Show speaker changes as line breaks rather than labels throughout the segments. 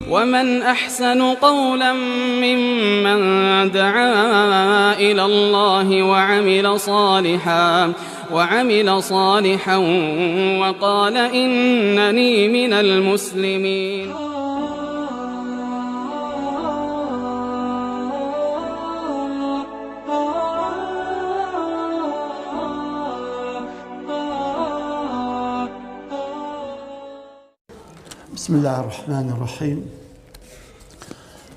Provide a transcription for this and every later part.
ومن أحسن قولا ممن دعا إلى الله وعمل صالحا وعمل صالحا وقال إنني من المسلمين.
بسم الله الرحمن الرحيم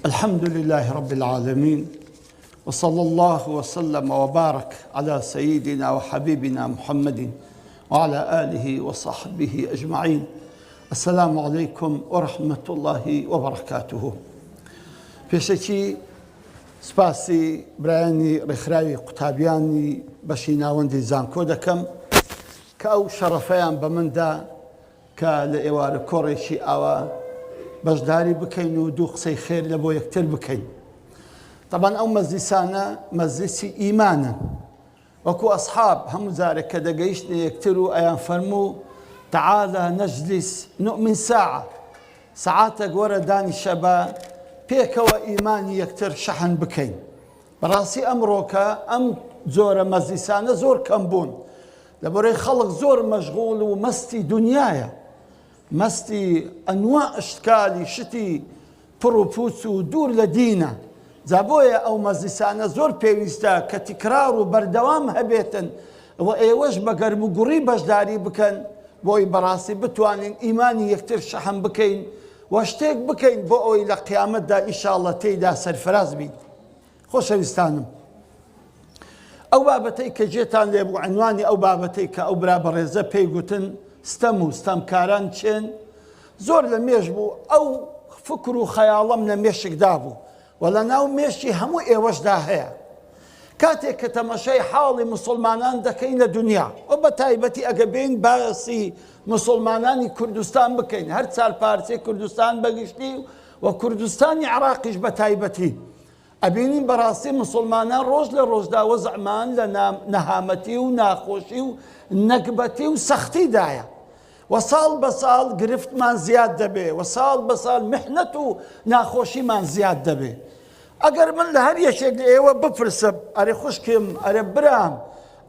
الحمد لله رب العالمين وصلى الله وسلم وبارك على سيدنا وحبيبنا محمد وعلى آله وصحبه أجمعين السلام عليكم ورحمة الله وبركاته پێشەکی سپاسی برایانی ڕێکخراوی قوتابیانی بەشی ناوەندی زانکۆ دەکەم کە ئەو شەڕەفەیان بە مندا کە لە ئێوارە کۆڕێکی ئاوا بەشداری بکەین و دوو قسەی خێر لە بۆ یەکتر بکەین. تەبان ئەو مەجلیسانە مەجلیسی ئیمانن. وەکو ئەسحاب هەموو جارێک کە دەگەیشتنە یەکتر و ئەیان فەرموو تعالی نجلس نؤمن ساعە، سەعاتێک وەرە دانیشە با پێکەوە ئیمانی یەکتر شەحن بکەین. بەڕاستی ئەمڕۆکە ئەم جۆرە مەجلیسانە زۆر کەم بوون. لەبەرەی خەڵک زۆر مەشغوڵ و مەستی دونیایە، مەستی ئەنوا ئەشکالی شتی پڕ و پوچ و دوور لە دینە، جا بۆیە ئەو مەجلیسانە زۆر پێویستە کە تکرار و بەردەوام هەبێتن و ئێوەش بە گەرم و گوڕی بەشداری بکەن بۆی بەڕاستی بتوانین ئیمانی یەکتر شەحن بکەین و شتێک بکەین بۆ ئەوەی لە قیامەتدا ئیشاڵڵە تێیدا سەرفراز بین. خۆشەویستانم ئەو بابەتەی کە جێتان لێ بوو عنوانی ئەو بابەتەی کە ئەو برا بەڕێزە پێی گوتن ستەم و ستەمکاران چێن زۆر لە مێش بوو ئەو فکر و خەیاڵم لە مێشکدا بوو و لە ناو مێشکی هەموو ئێوەشدا هەیە کاتێک کە تەمەشای حاڵی مسلمانان دەکەین لە دنیا و بە تایبەتی ئەگە بین باسی مسلمانانی کوردستان بکەین هەر چار پارچەی کوردستان بەگشتی و کوردستانی عراقیش بە تایبەتی ئەبینین بەڕاستی موسڵمانان ڕۆژ لە ڕۆژدا وەزعمان لە نەهامەتی و ناخۆشی و نەگبەتی و سەختی دایە و ساڵ بە ساڵ گرفتمان زیاد دەبێ و ساڵ بە ساڵ محنەت و ناخۆشیمان زیاد دەبێ. ئەگەر من لە هەر یەکێک لە ئێوە بپرسم ئەرێ خوشکم ئەرێ برام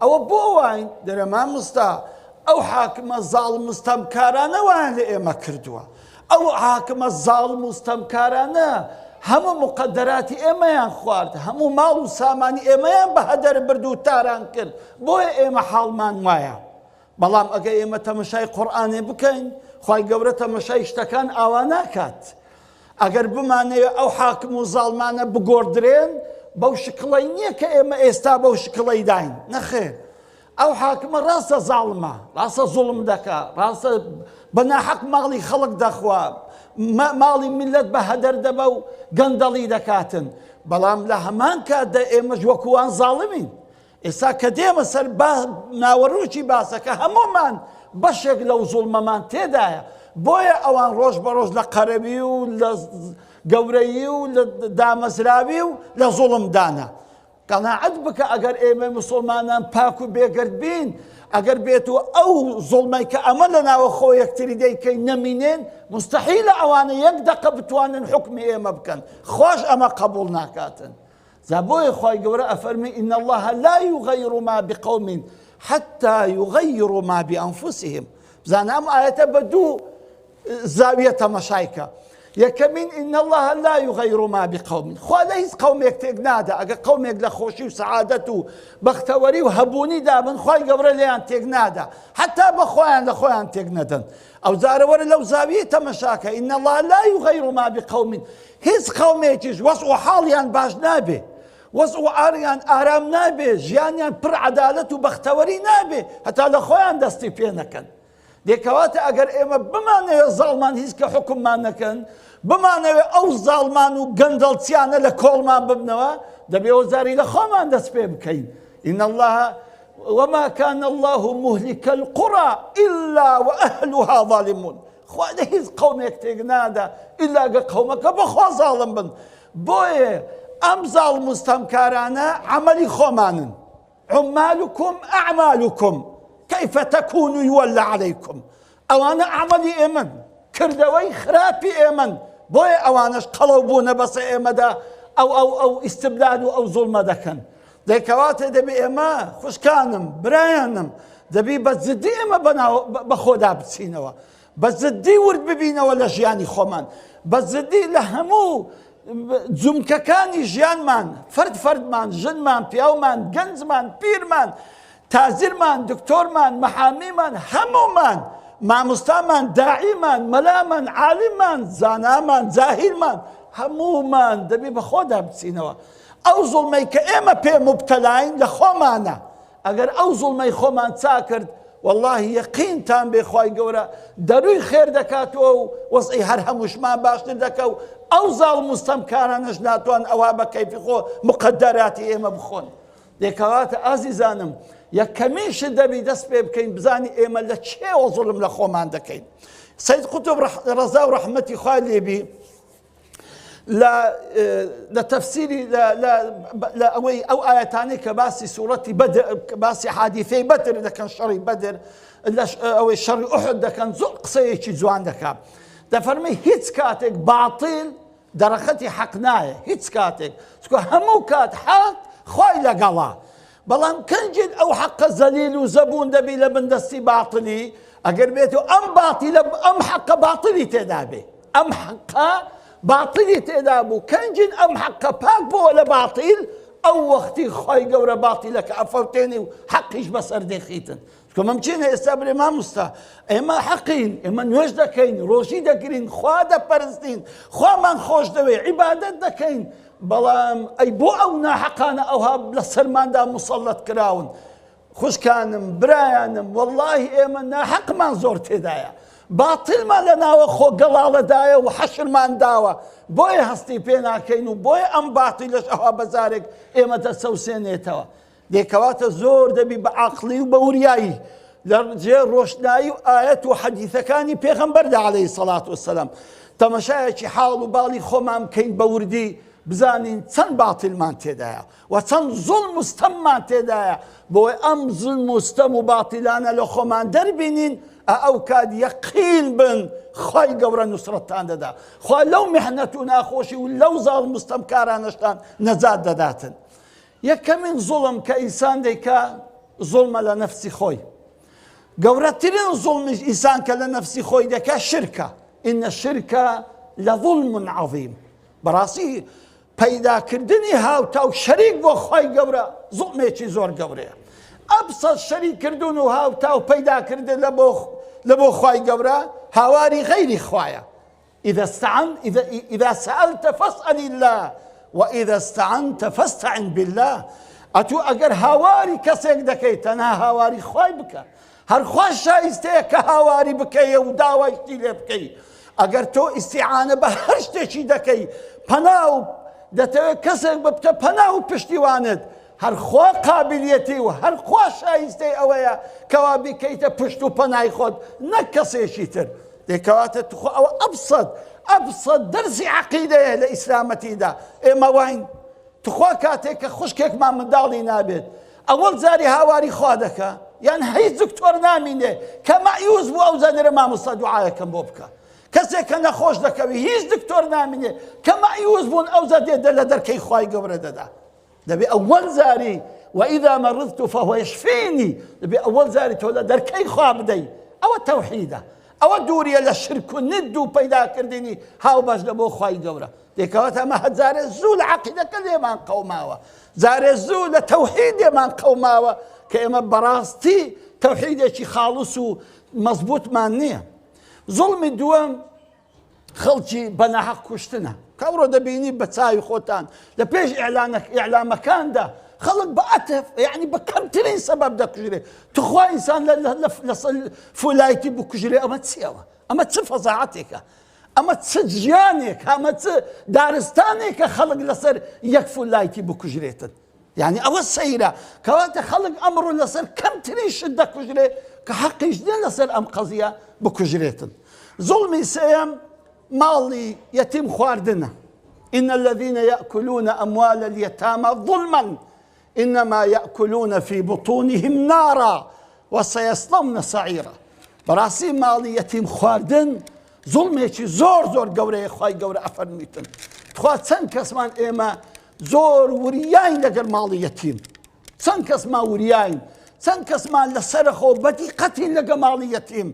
ئەوە بۆ واین؟ دەرێ مامۆستا ئەو حاکمە زاڵم و ستەمکارانە وایان لە ئێمە کردووە. ئەو حاکمە زاڵم و ستەمکارانە هەموو مقەدەراتی ئێمەیان خوارد، هەموو ماڵ و سامانی ئێمەیان بە هەدەر برد و تاران کرد، بۆیە ئێمە حاڵمان وایە. بەڵام ئەگەر ئێمە تەمەشای قورئانێ بکەین، خوای گەورە تەمەشای شتەکان ئاوا ناکات. ئەگەر بمانەوێ ئەو حاکم و زاڵمانە بگۆڕدرێن، بەو شکڵەی نییە کە ئێمە ئێستا بەو شکڵەی داین، نەخێر. ئەو حاکمە ڕاستە زاڵمە، ڕاستە زوڵم دەکا، ڕاستە بە ناحەق ماڵی خەڵک دەخوا، ماڵی میللەت بە هەدەر دەبا و گەندەڵی دەکاتن، بەڵام لە هەمان کاتدا ئێمەش وەکووان زاڵمین. ئێستا کە دێمە سەر ناوەڕۆکی باسەکە هەموومان بەشێک لەو زوڵمەمان تێدایە، بۆیە ئەوان ڕۆژ بە ڕۆژ لە قەرەوی و لە گەورەیی و لە دامەزراوی و لە زوڵمدانە. قەناعەت بکە ئەگەر ئێمەی موسڵمانان پاک و بێگەرد بین، ئەگەر بێت و ئەو زوڵمەی کە ئەمە لە ناوەخۆ یەکتری دەیکەین نەمینێن، موستەحیلە ئەوانە یەک دەقە بتوانن حوکمی ئێمە بکەن، خواش ئەمە قەبوڵ ناکاتن. جا بۆیە خوای گەورە ئەفەرموێ ان اللە لا یغیر ما بقوم حتی یغیروا ما بانفسهم. بزانە ئەم ئایەتە بە دوو زاویە تەمەشای کە. یەکەمین ان اللە لا یغیر ما بقوم، خوا لە هیچ قەومێک تێک نادا، ئەگەر قەومێک لە خۆشی و سەعادەت و بەختەوەری و هەبوونی دابن خوای گەورە لێیان تێک نادا، حتا بە خۆیان لە خۆیان تێک نەدەن. ئەو جارە وەرە لەو زاویەی تەمەشاکە ان اللە لا یغیر ما بقوم، هیچ قەومێکیش وەزع و حاڵیان باش نابێ، وەزع و ئاریان ئارام نابێ، ژیانیان پڕ عەدالەت و بەختەوەری نابێ هەتا لە خۆیان دەستی پێ نەکەن. دێ کەواتە ئەگەر ئێمە بمانەوێ زاڵمان هیچ کە حوکممان نەکەن، بمانەوێ ئەو زاڵمان و گەندەڵچیانە لە کۆڵمان ببنەوە، دەبێ وەزاری لە خۆمان دەست پێ بکەین. ان الله وما كان الله مهلك القرى إلا وأهلها ظالمون. خوا لە هیچ قەومێک تێک نادا ئیلا گە قەومەکە بەخوا زاڵم بن. بۆیە ئەم زاڵم و ستەمکارانە عەمەلی خۆمانن. عمالکم اعمالکم کیف تکونوا یولى علیکم، ئەوانە عەمەلی ئێمەن، کردەوەی خراپی ئێمەن. بۆیە ئەوانەش قەڵەو بوونە بەسە ئێمەدا ئەو ئەو ئەو ئیستبداد و ئەو زوڵمە دەکەن. دەی کەواتە دەبی ئێمە خوشکانم برایانم دەبی بە جدی ئێمە بە خۆدا بچینەوە بە جدی ورد ببینەوە لە ژیانی خۆمان بە جدی لە هەموو جومکەکانی ژیانمان فرد فردمان ژنمان پیاومان گەنجمان پیرمان تاجرمان دکتۆرمان مەحامیمان هەموومان مامۆستامان داعیمان مەلامان عالیمان زانامان جاهیلمان هەموومان دەبی بە خۆدا بچینەوە ئەو زوڵمەی کە ئێمە پێ موبتەلاین لە خۆمانە ئەگەر ئەو زوڵمەی خۆمان چاکرد واللهی یەقینتان بێ خوای گەورە دەروی خێر دەکاتەوە و وەزعی هەر هەمووشمان باشتر دەکە و ئەو زاڵم و ستەمکارانەش ناتوان ئەوها بە کەیفی خۆ مقەدەراتی ئێمە بخۆن. دێکەواتە ئازیزانم یەکەمین شت دەبی دەست پێ بکەین بزانی ئێمە لە چێوە زوڵم لە خۆمان دەکەین. سید قوتب ڕەزا و ڕەحمەتی خوای لێبی لە لە تەفسیری لە ئەوەی ئەو ئاەتانەی کە باسی سوورەتی بەدر باسی حادیثەی بەدر دەکەن شەڕی بەدر ئەوەی شەڕی ئوحد دەکەن زۆر قسەیەکی جوان دەکات دەفەرمی هیچ کاتێک باتیل دەرەقەتی حەق نایە هیچ کاتێک چکە هەموو کات حەق خۆی لەگەڵا بەڵام کەنجێت ئەو حەقە زەلیل و زەبوون دەبی لە بن دەستی باتلی ئەگەر بێت و ئەم باتیلە ئەم حەقە باتلی تێدا بێ ئەم حەقە باتلی تێدا بوو کەنجین ئەم حەقە پاک بۆوە لە باتیل ئەو وەختی خی گەورە باتیلەکە ئەفەوتێنی و حەقیش بەسەر دێخیتن چونکە مەمکینە ئێستا بلێ مامۆستا ئێمە حەقین ئێمە نوێژ دەکەین ڕۆژی دەگرین خوا دەپەرستین خوامان خۆش دەوێ عیبادەت دەکەین بەڵام ئەی بۆ ئەو ناحەقانە ئەوها لە سەرماندا مسەڵەت کراون خوشکانم برایانم واللهی ئێمە ناحەقمان زۆر تێدایە باتلمان لە ناوە خۆ گەڵاڵەدایە و حەشرمان داوە بۆیە هەستی پێ ناکەین و بۆیە ئەم باتیلەش ئەوها بەجارێک ئێمە دەچەوسێنێتەوە دەی کەواتە زۆر دەبی بە عەقڵی و بە وریایی لە ژێر ڕۆشنایی و ئایەت و حەدیثەکانی پێغەمبەردا عەلەیهی سەڵات وەسەلام تەمەشایەکی حاڵ و باڵی خۆمان بکەین بە وردی بزانین چەند باتیلمان تێدایە و چەند زوڵم و ستەممان تێدایە بۆی ئەم زوڵم و ستەم و باتیلانە لە خۆمان دەربینین ئەو کات یەقین بن خوای گەورە نوسرەتتان دەدا خوا لەو میحنەت و ناخۆشی و لەو زاڵم و ستەمکارانەشتان نەجات دەداتن یەکەمین زوڵم کە ئینسان دەیکا زوڵمە لە نەفسی خۆی گەورەترین زوڵمیش ئینسان کە لە نەفسی خۆی دەکا شرکە إن الشرك لظلم عظیم بەڕاستی پەیداکردنی هاوتا و شەریک بۆ خوای گەورە زوڵمێکی زۆر گەورەیە ئەبسەت شەریک کردون و هاوتا و پەیداکردن لە بۆ خوای گەورە هاواری غەیری خوایە اذا استعنت اذا اذا سألت فاسأل الله واذا استعنت فاستعن بالله ئەتوو ئەگەر هاواری کەسێک دەکەی تەنها هاواری خوای بکە هەر خوا شایستەیە کە هاواری بکەی و داوای شتی لێ بکەی ئەگەر تۆ ئیسیعانە بە هەر شتێکی دەکەی پەنا و دەتەوێت کەسێک ببتە پەنا و پشتیوانت هەر خوا قابلیەتی و هەر خوا شایستەی ئەوەیە کەوا بیکەیتە پشت و پەنای خۆت نەک کەسێکی تر دەی کەواتە توخوا ئەوە ئەبسەت ئەبسەت دەرسی عەقیدەیە لە ئیسلامەتیدا ئێمە واین توخوا کاتێک کە خوشکێکمان منداڵی نابێت ئەوەڵ جاری هاواری خوا دەکا یان هیچ دکتۆر نامینێ کە مەعیوز بوو ئەو جا مامۆستا دوعایەکەم بۆ بکە کەسێک کە نەخۆش دەکەوی هیچ دکتۆر نامینێ کە مەعیوز بوون ئەو جا دێ لە دەرکەی خوای گەورە دەدا دەبێ ئەوەل جاری وإذا مرضت فهو يشفيني دەبێ ئەوەل جاری تۆ لە دەرکەی خوا بدەی ئەوە تەوحیدە ئەوە دووریە لە شرک و ند و پەیداکردنی هاوبەش لە بۆ خوای گەورە دێکەوەتە ئەمە هەجارێ زوو لە عەقیدەکە لێمان قەوماوە جارێ زوو لە تەوحید لێمان قەوماوە کە ئێمە بەڕاستی تەوحیدێکی خاڵس و مەزبوطمان نییە زوڵمی دووەم خەڵکی بە ناحەق کوشتنە کە ئەوڕۆ دەبینی بە چاوی خۆتان لە پێش ئیعلامەکاندا خەڵک بە ئەتف یعنی بە کەمترین سەبەب دەکوژرێ تخوا ئینسان لە فولایتی بکوژرێ ئەمە چیەوە ئەمە چ فەزاعەتێکە ئەمە چ ژیانێک ئەمە چ دارستانێکە خەڵک لەسەر یەک فولایتی بکوژرێتن یعنی ئەوە سەیرە کەواتە خەڵک ئەمڕۆ لەسەر کەمترین شت دەکوژرێ کە حەقیش نیە لەسەر ئەم قەزیە بکوژرێتن زوڵمی سێیەم ماڵی یەتیم خواردنە إن الذين يأكلون أموال اليتامى ظلما إنما يأكلون في بطونهم نارا وسيصلون سعيرا بەڕاستی ماڵی یەتیم خواردن زوڵمێکی زۆر زۆر گەورەیە خوای گەورە ئەفەرمویتن تخوا چەند کەسمان ئێمە زۆر وریاین لەگەر ماڵی یەتیم چەند کەسمان وریاین چەند کەسمان لەسەرخۆ بەدیقەتین لەگە ماڵی یەتیم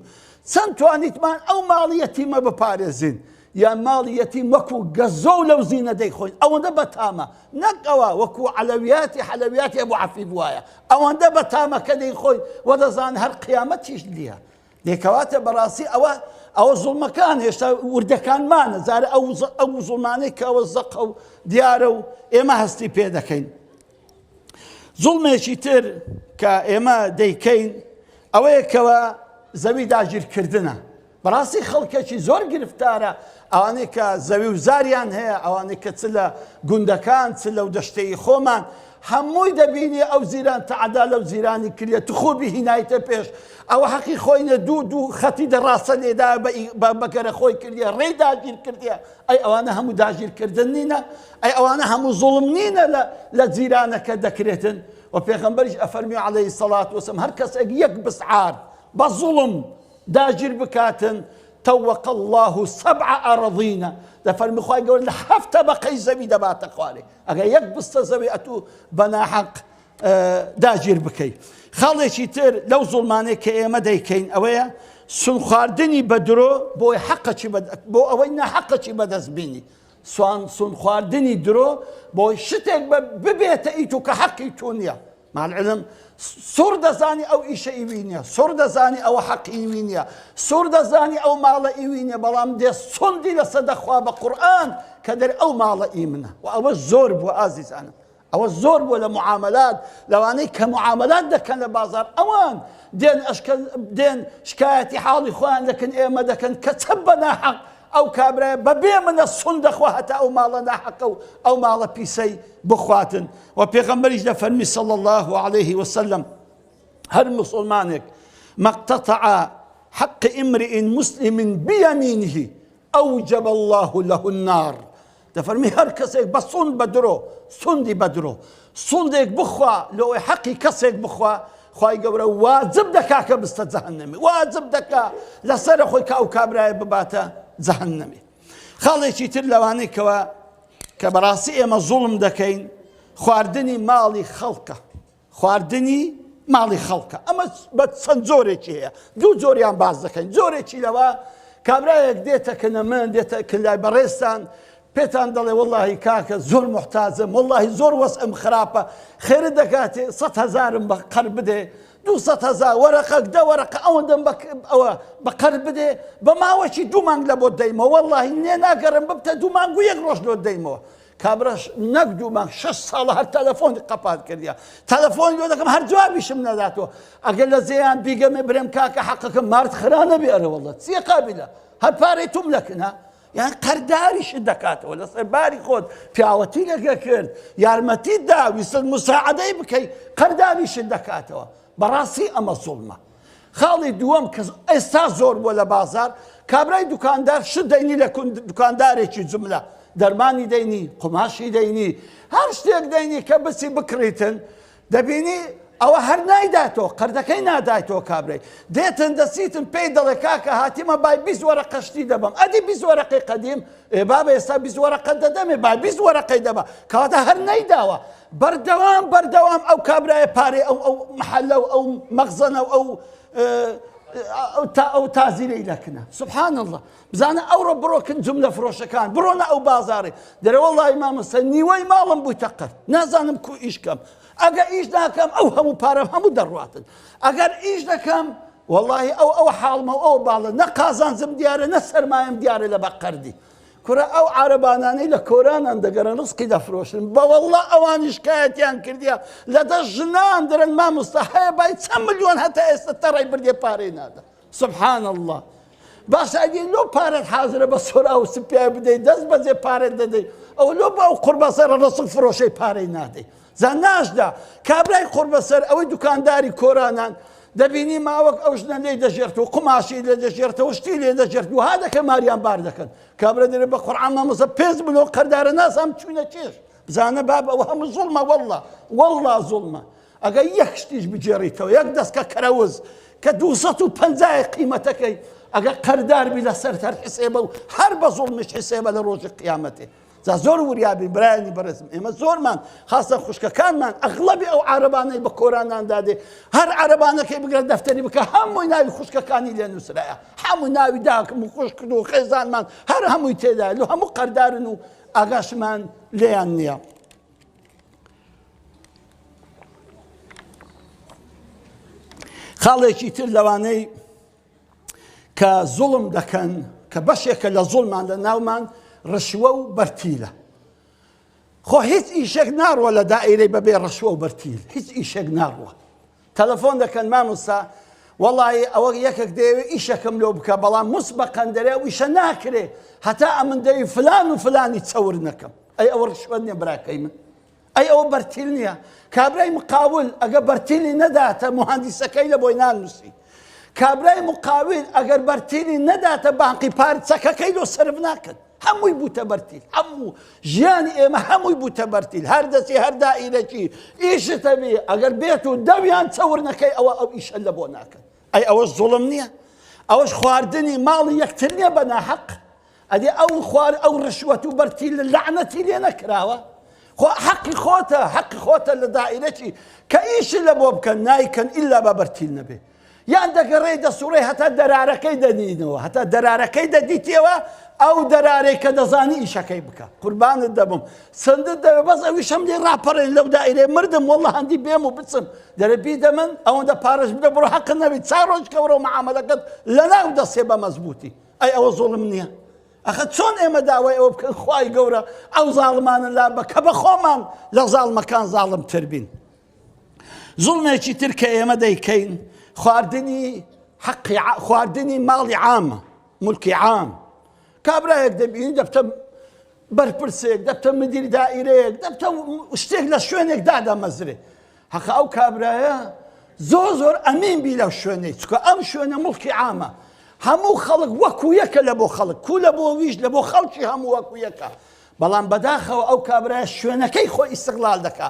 چەند توانیتمان ئەو ماڵی یەتیمە بپارێزین یان ماڵی یەتیم وەکو گەزۆ و لەو زینە دەیخۆین ئەوەندە بەتامە نەک ئەوە وەکو عەلەویاتی حەلەویاتی ئەبو عەفیف وایە ئەوەندە بەتامە کە دەیخۆین وە دەزان هەر قیامەتیش نییە دێکەواتە بەڕاستی ئەوە ئەوە زوڵمەکان هێشتا وردەکانمانە زارە ئەو ئەو زوڵمانەی کە ئەوە زەقە و دیارە و ئێمە هەستی پێ دەکەین زوڵمێکی تر کە ئێمە دەیکەین ئەوەیە کەەوە زەوی داگیرکردنە بەڕاستی خەڵکێکی زۆر گرفتارە ئەوانەی کە زەوی و زاریان هەیە ئەوانەی کە چ لە گوندەکان چ لەو دەشتەی خۆمان هەمووی دەبینی ئەو زیران تەعدا لەو زیرانی کردە تخوبی هینایتە پێش ئەوە حەقی خۆی نە دوو دوو خەتی دەڕاستە لێدا بەگەرە خۆی کردیە ڕێی داگیر کردیە ئەی ئەوانە هەموو داگیرکردن نینە ئەی ئەوانە هەموو زوڵم نینە لە جیرانەکە دەکرێتن و پێغەمبەریش ئەفەرمی عەلەیهی سەڵات وسلام هەر کەسێک یەک بسعار بە زوڵم داگیر بکاتن طوق الله سبع أراضين دەفەرمی خوای گەورە لە هەفت تەبەقەی زەوی دەباتە خوارێ ئەگەر یەک بستە زەوی ئەتوو بە ناحەق داگیر بکەی خاڵێکی تر لەو زوڵمانەی کە ئێمە دەیکەین ئەوەیە سونخواردنی بە درۆ بۆی حەقەکی بۆ ئەوەی ناحەقەکی بەدەست بینی سوان سونخواردنی درۆ بۆی شتێک ببێتە ئی تو کە حەقی تو نییە مع العلم سوڕ دەزانی ئەو ئیشە ئیوی نییە سوڕ دەزانی ئەوە حەقی ئیوی نییە سوڕ دەزانی ئەو ماڵە ئیوی نییە بەڵام دێ سوندی لەسەر دەخوا بە قورئان کە دەر ئەو ماڵە ئی منە و ئەوە زۆر بووە ئازیزانم ئەوە زۆر بووە لە معاملات لەوانەی کە معاملات دەکەن لە بازار ئەوان دێن ئەشکە دێن شکایەتی حاڵی خۆیان دەکەن ئێمە دەکەن کە چە بە ناحەق ئەو کابرایە بە بێ منە سوند دەخوا هەتا ئەو ماڵە ناحەقە و ئەو ماڵە پیسەی بخواتن و پێغەمبەریش دەفەرمی صلی الله علیه وسلم هەر مسلمانێک مقتطع حق امرئ مسلم بيمينه أوجب الله له النار دەفەرمی هەر کەسێک بە سوند بە درۆ سوندی بە درۆ سوندێک بخوا لەوەی حەقی کەسێک بخوا خوای گەورە واجب دەکا کە بستە جەهەنەمی واجب دەکا لەسەر خۆی کە ئەو کابرایە بباتە جەهەنەمی خاڵێکی تر لەوانەی کەوە کە بەڕاستی ئێمە زوڵم دەکەین خواردنی ماڵی خەڵکە خواردنی ماڵی خەڵکە ئەمە بە چەند جۆرێکی هەیە دوو جۆریان باز دەکەین جۆرێکی لەوە کابرایەک دێتە کنە من دێتە کلای بەڕێزتان پێتان دەڵێ وەڵاهی کاکە زۆر محتاجم وەڵاهی زۆر وەسعم خراپە خێرت دەکاتێ سە هەزارم بە قەر بدێ 200 هزار وەرەقەک دە وەرەقە ئەوەندەم ئەوە بە قەر بدێ بە ماوەکی دوو مانگ لە بۆ دەیمەوە وەڵاهی نێ ناگەڕم ببتە دوو مانگ و یەک ڕۆژ لۆ دەیمەوە کابراش نەک دوو مانگ شەش ساڵە هەر تەلەفۆنی قەپات کردیە تەلەفۆنی لۆ دەکەم هەر جوابیشم نەداتەوە ئەگەر لە زێیان بیگەمێ برێم کاکە حەقەکەم مارت خرا نەبێ ئەرە وەڵڵە چیە قابلە هەر پارەی توم لەکنە یان قەرداریشت دەکاتەوە لەسەر باری خۆت پیاوەتی لەگە کرد یارمەتیت دا ویستت مساعدەی بکەی قەرداریشت دەکاتەوە بەڕاستی ئەمە زوڵمە خاڵی دووەم کە ئێستا زۆر بووە لە بازار کابرای دوکاندار شت دەینی لە دوکاندارێکی جملە دەرمانی دەینی قوماشی دەینی هەر شتێک دەینی کە بچی بکڕیتن دەبینی ئەوە هەر نایداتەوە قەردەکەی نادایتەوە کابرای دێتن دەسیتن پێی دەڵێ کاکە هاتیمە بای 20 وەرەقە شتی دەبەم ئەدی 20 وەرەقەی قەدیم ئێ بابە ئێستا 20 وەرەقە دەدەمێ با 20 وەرەقەی دەبا کەواتە هەر نەیداوە بەردەوام بەردەوام ئەو کابرایە پارەی ئەو ئەو محلە و ئەو مەخزەنە و ئەو تا ئەو تازیرەی لەکنە سبحان الله بزانە ئەوڕۆ بڕۆکن جملە فرۆشەکان بڕۆنە ئەو بازارێ دەرێ وەڵی مامۆستا نیوەی ماڵم بوویتە قەرد نازانم کو ئیش کەم ئەگەر ئیش ناکەم ئەو هەموو پارەم هەموو دەڕواتن ئەگەر ئیش دەکەم وەڵی ئەو ئەو حاڵمە ئەو باڵە نە قازانجم دیارە نە سەرمایەم دیارە لە بە قەردی کورە ئەو عارەبانانەی لە کۆرانان دەگەرن ڕزقی دەفرۆشن بەوەڵڵا ئەوانی شکایەتیان کردیە لە دەست ژنان درن مامۆستا هەیە بای چەند ملیۆن هەتا ئێستا تەڕی بردێ پارەی نادا سبحان اللە باشە ئەگەی لۆ پارەت حازرە بە سۆرا و سپیای بدەی دەست بەجێ پارەت دەدەی ئەو لۆ بە ئەو قوربەسەرە ڕسق فرۆشەی پارەی نادەی جا ناشدا کابرای قوربەسەر ئەوەی دوکانداری کۆرانان دەبینی ماوەک ئەو ژنە لێی دەژێرت و قوماشی لێ دەژێرتەوە شتی لێ دەژێرت و ها دەکەن ماریان بار دەکەن کابرا دەرێ بە قورعان مامۆستا پێنج ملیۆن قەردارە نازانم چوینە کێش بزانە باب ئەوە هەموو زوڵمە واللە واللە زوڵمە ئەگەر یەک شتیش بگێڕیتەوە یەک دەستکە کەرەوز کە 250 قیمەتەکەی. ئەگەر قەردار بی لەسەرت هەر حسێبە و هەر بە زوڵمیش حسێبە لە ڕۆژی قیامەتێ. جا زۆر وریا بین برایانی بەڕێزم، ئێمە زۆرمان خاستە خوشکەکانمان ئەغڵەبی ئەو عارەبانەی بە کۆرانان دادێ هەر عارەبانەکەی بگرە دەفتەری بکە هەمووی ناوی خوشکەکانی لێ نووسرایە، هەموو ناوی داکم و خوشکت و خێزانمان هەر هەمووی تێدایە، لۆ هەموو قەردارن و ئاگاشمان لێیان نییە. خاڵێکی تر لەوانەی کە زوڵم دەکەن کە بەشێکە لە زوڵمان لە ناومان ڕشوە و بەرتیلە. خۆ هیچ ئیشێک ناڕوە لە دائیرەی بەبێ ڕشوە و بەرتیل، هیچ ئیشێک ناڕوە. تەلەفۆن دەکەن مامۆستا وەڵایی ئەوە یەکێک دەیەوێ ئیشەکەم لۆ بکە بەڵام مسبەقەن دەرێ ئەو ئیشە ناکرێ هەتا ئەمن دەوی فلان و فلانی چەور نەکەم. ئەی ئەوە ڕشوەت نییە براکەی من؟ ئەی ئەوە بەرتیل نییە؟ کابرای مقاول ئەگە بەرتیلی نەداتە موهەندیسەکەی لە بۆی نانووسی. کابرای مقاول ئەگەر بەرتیلی نەداتە بانقی پار چەکەکەی لۆ سەرف ناکەن. هەمووی بووتە بەرتیل، هەموو ژیانی ئێمە هەمووی بووتە بەرتیل. هەر دەچی هەر دائیرەکی ئیشت هەبی ئەگەر بێت و دەویان چەور نەکەی ئەوە ئەو ئیشە لە بۆ ناکەن. ئەی ئەوەش زوڵم نییە؟ ئەوەش خواردنی ماڵی یەکتر نییە بە ناحەق؟ ئەدی ئەو خوار ئەو ڕشوەت و بەرتیل لەعنەتی لێ نەکراوە؟ خۆ حەقی خۆتە، حەقی خۆتە لە دائیرەکی کە ئیشی لە بۆ بکەن نایکەن ئیلا بە بەرتیل نەبێ. یان دەگەڕێی دەسوڕێی هەتا دەرارەکەی دەدینەوە، هەتا دەرارەکەی دەدیتیەوە ئەو دەرارەی کە دەزانی ئیشەکەی بکە. قوربانت دەبم چەندت دەوێ بەس ئەویشم لێ ڕاپەڕێن لەو دائیرەی مردم وەڵڵا هەندی بێم و بچم دەرێ بیدە من ئەوەندە پارەش بدە بڕۆ حەقت نەبی چا ڕۆژ کەوڕە و معامەلەکەت لەناو دەستێ بە مەزبووتی. ئەی ئەوە زوڵم نییە؟ ئەخە چۆن ئێمە داوای ئەوە بکەین خوای گەورە ئەو زاڵمانە لا بە کە بە خۆمان لە زاڵمەکان زاڵمتر بین. زوڵمێکی تر کە ئێمە دەیکەین خواردنی حەقی خواردنی ماڵی عامە، ملکی عام. کابرایەک دەبینی دەبتە بەرپرسێک، دەبتە مدیر دائیرەیەک، دەبتە شتێک لە شوێنێک دادەمەزرێ. هەقە ئەو کابرایە زۆر زۆر ئەمین بی لەو شوێنەی، چونکە ئەم شوێنە مڵکی عامە، هەموو خەڵک وەکو یەکە لە بۆ خەڵک، کو لە بۆ ویش لە بۆ خەڵکی هەموو وەکو یەکە. بەڵام بەداخەوە ئەو کابرایە شوێنەکەی خۆی ئیستغلال دەکا،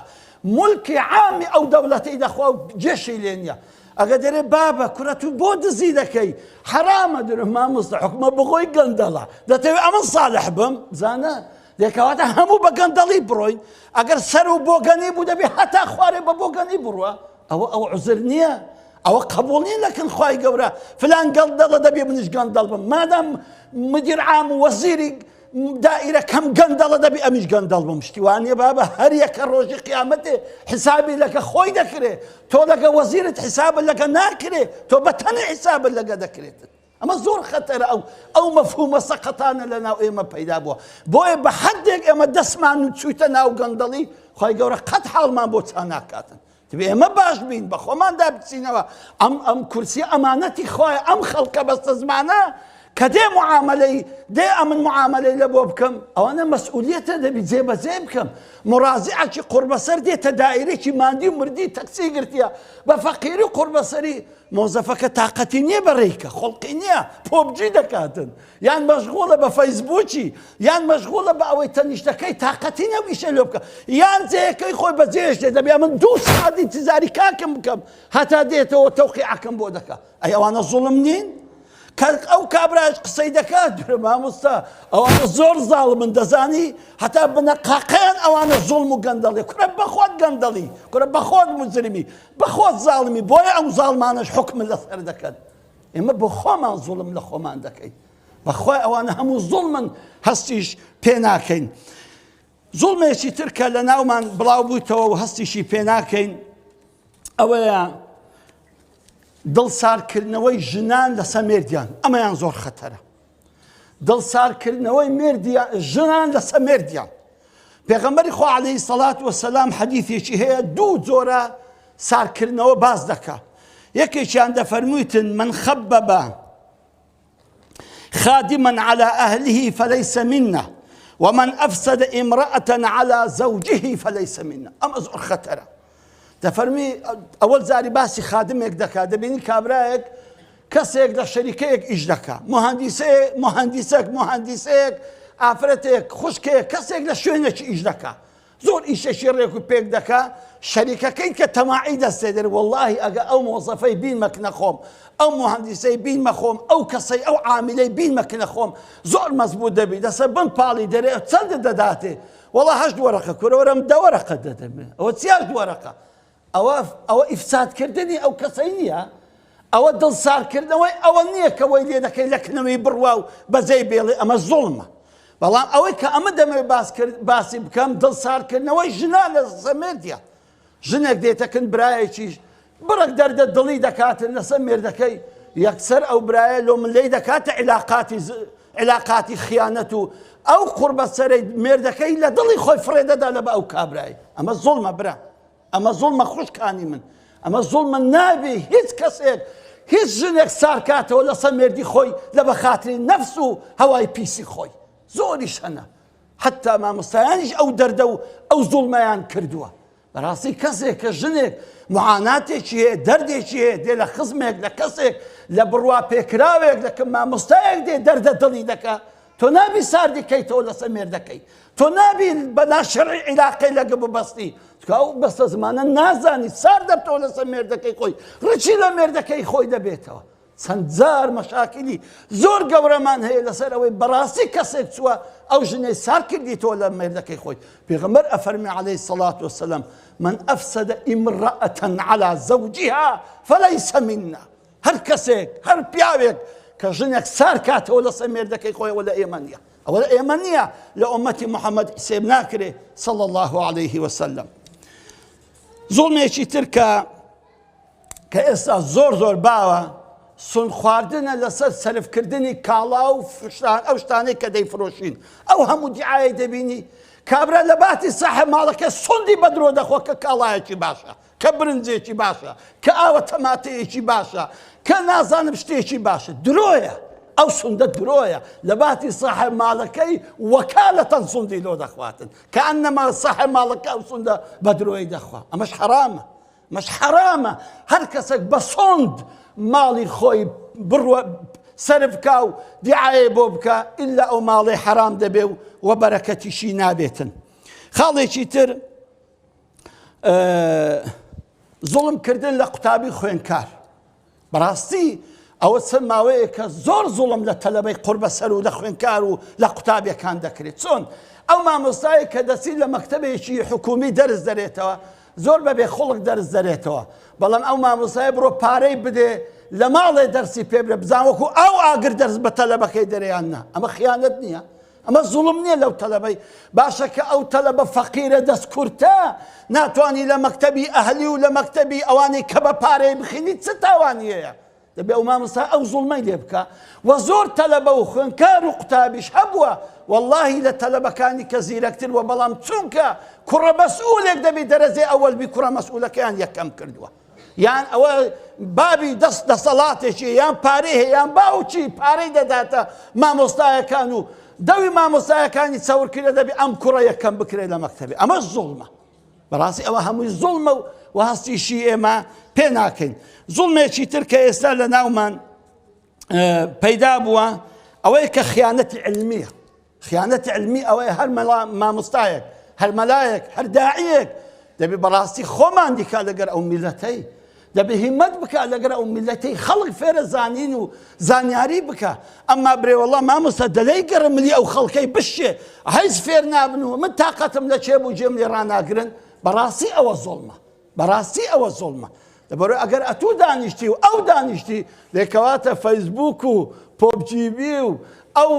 مولکی عامی ئەو دەوڵەتەی دەخوا و جێشی لێ نییە. ئەگە دەرێ بابە کورە تو بۆ دزی دەکەی حەرامە درۆ مامۆستا حکومە بخۆی گەندەڵە دەتەوێ ئەمن ساڵح بم زانە دێکەواتە هەموو بە گەندەڵی بڕۆین ئەگەر سەر و بۆگەنی بوو دەبێ هەتا خوارێ بە بۆگەنی بڕوە ئەوە ئەو عوزر نییە ئەوە قبوڵ نییە لەکن خوای گەورە فلان گەندەڵە دەبێ منیش گەندەڵ بم مادام مدیر عام و وەزیری دائیرە کەم گەندەڵە دەبی ئەمیش گەندەڵ بم شتی وا نییە بابە هەر یەکە ڕۆژی قیامەتێ حسابی لەکە خۆی دەکرێ تۆ لەگە وەزیرت حسابت لەگە ناکرێ تۆ بە تەنێ حسابت لەگە دەکرێتن ئەمە زۆر خەتەرە ئەو ئەو مەفهومە سەقەتانە لە ناو ئێمە پەیدا بووە بۆیە بە حدێک ئێمە دەستمان و چوویتە ناو گەندەڵی خی گەورە قەت حاڵمان بۆ چا ناکاتن دەبێ ئێمە باش بین بە خۆماندا بچینەوە ئەم ئەم کورسی ئەمانەتی خوایە ئەم خەڵکە بەستەزمانە کە دێ معاملەی دێ ئەمن معاملەی لە بۆ بکەم ئەوانە مەسئولیەتە دەبی جێبەجێ بکەم مڕازیعەکی قوربەسەر دێتە دایرێکی ماندی و مردی تەکسی گرتیە بە فەقیری و قوربەسەری مۆزەفەکە تاقەتی نییە بەڕێیکە خۆڵقی نییە پۆبجی دەکاتن یان مەشغوڵە بە فەیسبووکی یان مەشغوڵە بە ئەوەی تەنیشتەکەی تاقەتی نەبوو ئیشە لۆ بکە یان جێیەکەی خۆی بەجێهێشتێ دەبێ من دوو سەعات ئینتیزاری کاکم بکەم هەتا دێتەوە تەوقیعەکەم بۆ دەکا ئەی ئەوانە زوڵم نین؟ کە ئەو کابراش قسەی دەکات درە مامۆستا ئەوانە زۆر زاڵمن دەزانی هەتا بنەقاقیان ئەوانە زوڵم و گەندەڵی کورە بەخۆت گەندەڵی کورە بەخۆت مجرمی بەخۆت زاڵمی بۆیە ئەو زاڵمانەش حکم لەسەر دەکەن ئێمە بۆ خۆمان زوڵم لە خۆمان دەکەین بەخوای ئەوانە هەموو زوڵمن هەستیش پێ ناکەین زوڵمێکی تر کە لە ناومان بڵاو بوویتەوە و هەستیشی پێ ناکەین ئەوەیە دڵسارکردنەوەی ژنان لەسەر مێردیان ئەمەیان زۆر خەتەرە دڵسارکردنەوەی مێردیان ژنان لەسەر مێردیان پێغەمبەری خوا عەلەیهی سەڵات وەسەلام حەدیثێکی هەیە دوو جۆرە سارکردنەوە باس دەکا یەکێکیان دەفەرموویتن من خەبەبە خادما على أهله فليس منا ومن أفسد امرأة على زوجه فليس منا ئەمە زۆر خەتەرە دەفەرمی ئەوەل جاری باسی خادمێک دەکا دەبینی کابرایەک کەسێک لە شەریکەیەک ئیش دەکا مهندسێ مهندسێک مهندسێک ئافرەتێک خوشکێک کەسێک لە شوێنێکی ئیش دەکا. زۆر ئیشەکی ڕێک و پێک دەکا شەریکەکەی کە تەماعی دەستێ دەرێ وەڵاهی ئەگە ئەو مۆزەفەی بینمە کنە خۆم ئەو موهەندیسەی بینمە خۆم ئەو کەسەی ئەو عامیلەی بینمە کنە خۆم زۆر مەزبوط دەبی دەسە بن پاڵی دەرێ چەندت دەداتێ وەڵا هەشت وەرەقە کورە وەرەم دە وەرەقە دەدەمێ ئەوە چی هەشت وەرەقە ئەوە ئەوە ئیفسادکردنی ئەو کەسەی نییە ئەوە دڵسارکردنەوەی ئەوە نییە کە وەی لێ دەکەی لە کنەوەی بڕوا و بەجێی بێڵێ ئەمە زوڵمە بەڵام ئەوەی کە ئەمە دەمەوێت باس کرد باسی بکەم دڵسارکردنەوەی ژنان لە سەمێردیان ژنێک دێتەکن برایەکیش بڕێک دەردە دڵی دەکاتن لەسەر مێردەکەی یەکسەر ئەو برایە لۆ من لێی دەکاتە عیلاقاتی عیلاقاتی خیانەت و ئەو قوڕبەسەرەی مێردەکەی لە دڵی خۆی فڕێ دەدا لە بە ئەو کابرای ئەمە زوڵمە برا ئەمە زوڵمە خوشکانی من ئەمە زوڵمە نابێ هیچ کەسێک هیچ ژنێک سارکاتەوە لەسەر مێردی خۆی لە بە خاتری نەفس و هەوای پیسی خۆی زۆریش هەنە حتا مامۆستایانیش ئەو دەردە و ئەو زوڵمەیان کردووە بەڕاستی کەسێک کە ژنێک معاناتێکی هەیە دەردێکی هەیە دێ لە خزمێک لە کەسێک لە بڕوا پێکراوێک لە کە مامۆستایەک دێ دەردە دڵی دەکا تۆ نابی ساردی کەیتەوە لەسەر مێردەکەی تۆ نابی بە ناشەرعی عیلاقەی لەگە ببەستی چونکە ئەو بەستە زمانە نازانی سارد دەبتەوە لەسەر مێردەکەی خۆی ڕچی لە مێردەکەی خۆی دەبێتەوە چەند جار مەشاکلی زۆر گەورەمان هەیە لەسەر ئەوەی بەڕاستی کەسێک چووە ئەو ژنەی سار کردیتەوە لە مێردەکەی خۆی پێغەمبەر ئەفەرمی عەلەیهی سەڵات وەسەلام من ئەفسد امرأة على زوجها فليس منا هەر کەسێک هەر پیاوێک کە ژنێک سار کاتەوە لەسەر مێردەکەی خۆی ئەوە لە ئێمە نییە ئەوە لە ئێمە نییە لە ئومەتی محەممەد حسێب ناکرێ صلى الله عليه وسلم زوڵمێکی تر کە کە ئێستا زۆر زۆر باوە سون خواردنە لەسەر سەرفکردنی کاڵا و شتان ئەو شتانەی کە دەیفرۆشین ئەو هەموو دیعاەی دەبینی کابرا لە باتی ساحە ماڵەکە سوندی بەدرۆ دەخۆ کە کاڵایەکی باشە کە برنجێکی باشە کە ئاوە تەماتەیەکی باشە کە نازانم شتێکی باشە درۆیە ئەو سندە درۆیە لە باتی ساحە ماڵەکەی وەکالەتەن سندی لۆ دەخواتن کە ئەنەما ساحە ماڵەکە ئەو سندە بە درۆی دەخوا ئەمەش حرامە مەش حەرامە هەر کەسێک بە سۆند ماڵی خۆی بڕوە سەرف بکا و دیعایە بۆ بکا ئللا ئەو ماڵی حەرام دەبێ و وە بەرەکەتیشی نابێتن خاڵێکی تر زوڵم کردن لە قوتابی خوێنکار بەڕاستی ئەوە چەند ماوەیەکە زۆر زوڵم لە تەلەبەی قوربەسەر و لە خوێندکار و لە قوتابیەکان دەکرێت چۆن ئەو مامۆستایە کە دەچی لە مەکتەبێکی حکومی دەرس دەرێتەوە زۆر بەبێ خڵک دەرس دەرێتەوە بەڵام ئەو مامۆستای بڕۆ پارەی بدێ لە ماڵێ دەرسی پێ برێ بزان وەکو ئەو ئاگر دەرس بە تەلەبەکەی دەرێیان نا ئەمە خیانەت نییە ئەمە زوڵم نییە لەو تەلەبەی باشە کە ئەو تەلەبە فەقیرە دەست کورتە ناتوانی لە مەکتەبی ئەهلی و لە مەکتەبی ئەوانەی کە بە پارەی بخینی چ تاوانی هەیە دەبێ ئەو مامۆستا ئەو زوڵمەی لێ بکە و زۆر تەلەبە و خوێنکار و قوتابیش هەبووە واللهی لە تەلەبەکانی کە زیرەکتر بووە بەڵام چونکە کوڕە مەسئولێک دەبی دەرەجەی ئەوەل بی کوڕە مەسئولەکەیان یەکەم کردووە یان ئەوە بابی دەست دەسەڵاتێکی یان پارەی هەیە یان باوکی پارەی دەداتە مامۆستایەکان و دەوی مامۆستایەکانی چەورکردە دەبێ ئەم کوڕە یەکەم بکرێت لە مەکتەبێ ئەمە زوڵمە بەڕاستی ئەوە هەمووی زوڵمە و و هەستیشی ئێمە پێ ناکەین زوڵمێکی تر کە ئێستا لە ناومان پەیدا بووە ئەوەیە کە خیانەتی علمیە خیانەتی علمی ئەوەیە هەر مەلا مامۆستایەک هەر مەلایەک هەر داعیەک دەبێ بەڕاستی خۆمان دیکا لەگەر ئەو میلەتەی دەبێ هیمەت بکە لەگەر ئەو میلەتەی خەڵک فێرە زانین و زانیاری بکە ئەمما برێ وەڵا مامۆستا دەلەی گەڕە ملی ئەو خەڵکەی بشێ هیچ فێر نابن و من تاقەتم لە چێ بوو جێم لێ ڕاناگرن بەڕاستی ئەوە زۆڵمە بەڕاستی ئەوە زوڵمە لەبەرئەوەی ئەگەر ئەتوو دانیشتی و ئەو دانیشتی لێ کەواتە فەیسبوک و پۆبجیبی و ئەو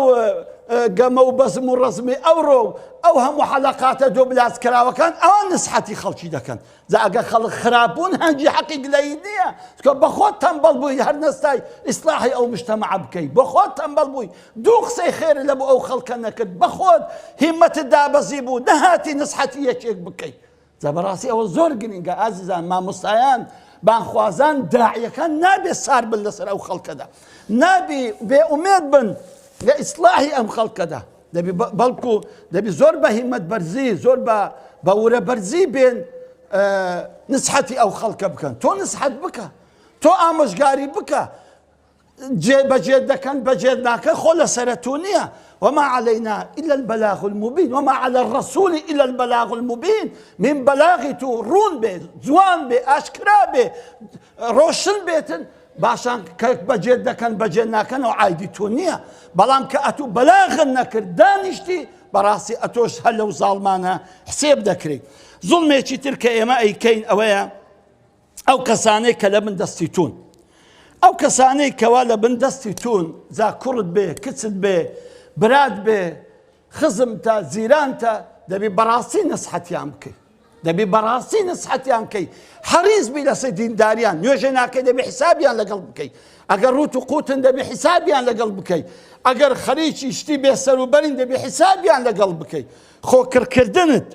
گەمە و بەزم و ڕەزمی ئەوڕۆ و ئەو هەموو حەلەقاتە دۆبلاز کراوەکان ئەوان نسحەتی خەڵکی دەکەن جا ئەگەر خەڵک خراپ بوون هەنگی حەقی گلەیی نییە چونکە بەخۆت تەمبەڵ بووی هەر نەستای ئیسلاحی ئەو مجتەمەعە بکەی بەخۆت تەمبەڵ بووی دوو قسەی خێرت لە بۆ ئەو خەڵکە نەکرد بەخۆت هیمەتت دابەزی بوو نەهاتی نسحەتی یەکێک بکەی جا بەڕاستی ئەوە زۆر گرنگە ئازیزان مامۆستایان بانخوازان داعیەکان نابێ سار بن لەسەر ئەو خەڵکەدا نابی بێ ئومێد بن لە ئیسلاحی ئەم خەڵکەدا دەبی بەڵکو دەبی زۆر بە هیمەت بەرزی زۆر بە بە ورە بەرزی بێن نسحەتی ئەو خەڵکە بکەن تۆ نسحەت بکە تۆ ئامۆژگاری بکە. جێ بەجێت دەکەن بەجێت ناکەن خۆ لەسەرە تو نییە وما علينا إلا البلاغ المبين وما على الرسول إلا البلاغ المبين من بلاغی تو ڕوون بێ جوان بێ ئاشکرا بێ ڕۆشن بێتن باشان کە بەجێت دەکەن بەجێ ناکەن و عیدی تو نییە بەڵام کە ئەتوو بەلاغن نەکرد دانیشتی بەڕاستی ئەتۆش هەر لەو زاڵمانە حسێب دەکرێت زوڵمێکی تر کە ئێمە ئەیکەین ئەوەیە ئەو کەسانەی کە لە بن دەستی تون ئەو کەسانەی کەوا لە بن دەستی تون جا کوڕت بێ کچت بێ برات بێ خزمتە جیرانتە دەبی بەڕاستی نسحەتیان بکەی دەبی بەڕاستی نسحەتیان کەی حەریز بی لەسەر دینداریان نوێژێ ناکەی دەبی حسابیان لەگەڵ بکەی ئەگەر ڕوت و قوتن دەبی حسابیان لەگەڵ بکەی ئەگەر خەریکی شتی بێسەروبەرین دەبی حسابیان لەگەڵ بکەی خۆکڕکردنت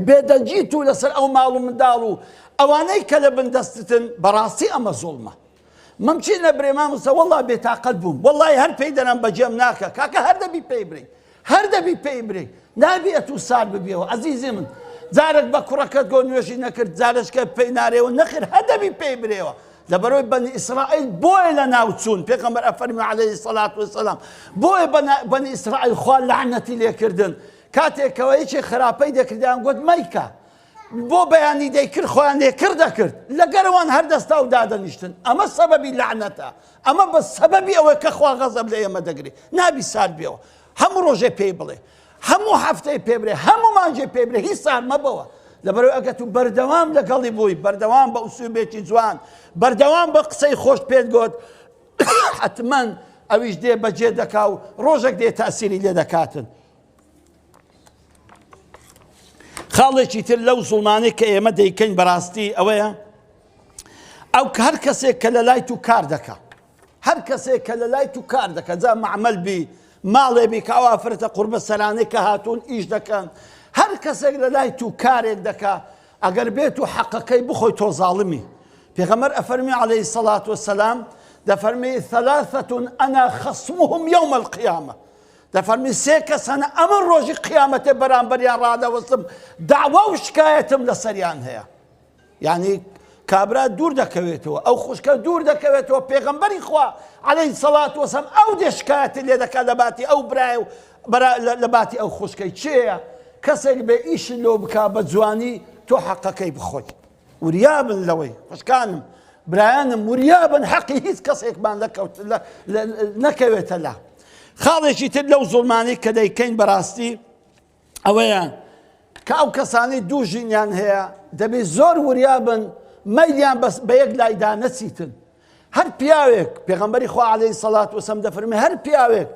بێدەنگی تو لەسەر ئەو ماڵ و منداڵ و ئەوانەی کە لە بن دەستتن بەڕاستی ئەمە زوڵمە مەمچی نەبرێ مامۆستا وەڵا بێتاقەت بووم وەڵی هەر پێی دەرم بەجێم ناکە کاکە هەر دەبی پێی برێ هەر دەبی پێی برێ نابی ئەتوو سار ببیەوە ئەزیزی من جارێک بە کوڕەکەت گۆ نوێژی نەکرد جارێکە پێی نارێەوە نەخر هەر دەبی پێی برێەوە لەبەرەوەی بەنی ئیسرائیل بۆیە لە ناوچوون پێغەمبەر ئەفەرمی عەلەیهی سەلات وسەلام بۆیە بەنی ئیسرائیل خوا لەعنەتی لێکردن کاتێک کەوا یەکێک خراپەی دەکرد دەیان گوت مەیکە بۆ بەیانی دەیکرد خۆیان لێکرد دەکرد لەگەرەوان هەر دەستا و دادەنیشتن ئەمە سەبەبی لەعنەتە ئەمە بە سەبەبی ئەوەی کە خوا غەزەب لە ئێمە دەگرێ نابی سارد بێەوە هەموو ڕۆژێ پێی بڵێ هەموو هەفتەی پێ برێ هەموو مانجێ پێ برێ هیچ سار مەبەوە لەبەرەوە ئەگەر تو بەردەوام لەگەڵی بووی بەردەوام بە ئوسوبێکی جوان بەردەوام بە قسەی خۆش پێت گوت حتمما ئەویش دێ بەجێ دەکا و ڕۆژێک دێ تاسیری لێ دەکاتن خاڵێکی تر لەو زوڵمانەی کە ئێمە دەیکەین بەڕاستی ئەوەیە ئەو هەر کەسێک کە لە لای تو کار دەکا هەر کەسێک کە لە لای تو کار دەکە جا معمل بی ماڵێ بی کە ئەو ئافرەتە قوربە سەرانەی کە هاتوون ئیش دەکەن هەر کەسێک لە لای تو کارێک دەکا ئەگەر بێت و حەقەکەی بخۆی تۆ زاڵمی پێغەمبەر ئەفەرمی عەلەیهی سەڵات وسەلام دەفەرمی ثلاثة أنا خصمهم يوم القيامة دەفەرمی سێ کەس هەنە ئەمن ڕۆژی قیامەتێ بەرامبەریان ڕادەوەستم داوا و شکایەتم لەسەریان هەیە یعنی کابرا دوور دەکەوێتەوە ئەو خوشکە دوور دەکەوێتەوە پێغەمبەری خوا عەلەیهی سەڵات وەسەلام ئەو دێ شکایەتی لێ دەکات لە باتی ئەو برای و لە باتی ئەو خوشکەی چێە کەسێک بێ ئیش لۆ بکا بە جوانی تۆ حەقەکەی بخۆی وریابن لەوەی خوشکانم برایانم وریابن حەقی هیچ کەسێکمان نەکەوێتە لا خاڵێکی تر لەو زوڵمانەی کە دەیکەین بەڕاستی ئەوەیە کە ئەو کەسانەی دوو ژینیان هەیە دەبێت زۆر وریابن مەیلیان بەس بە یەک لایدا نەچیتن هەر پیاوێک پێغەمبەری خوا عەلەیهی سەڵات وسەلام دەفەرمێ هەر پیاوێک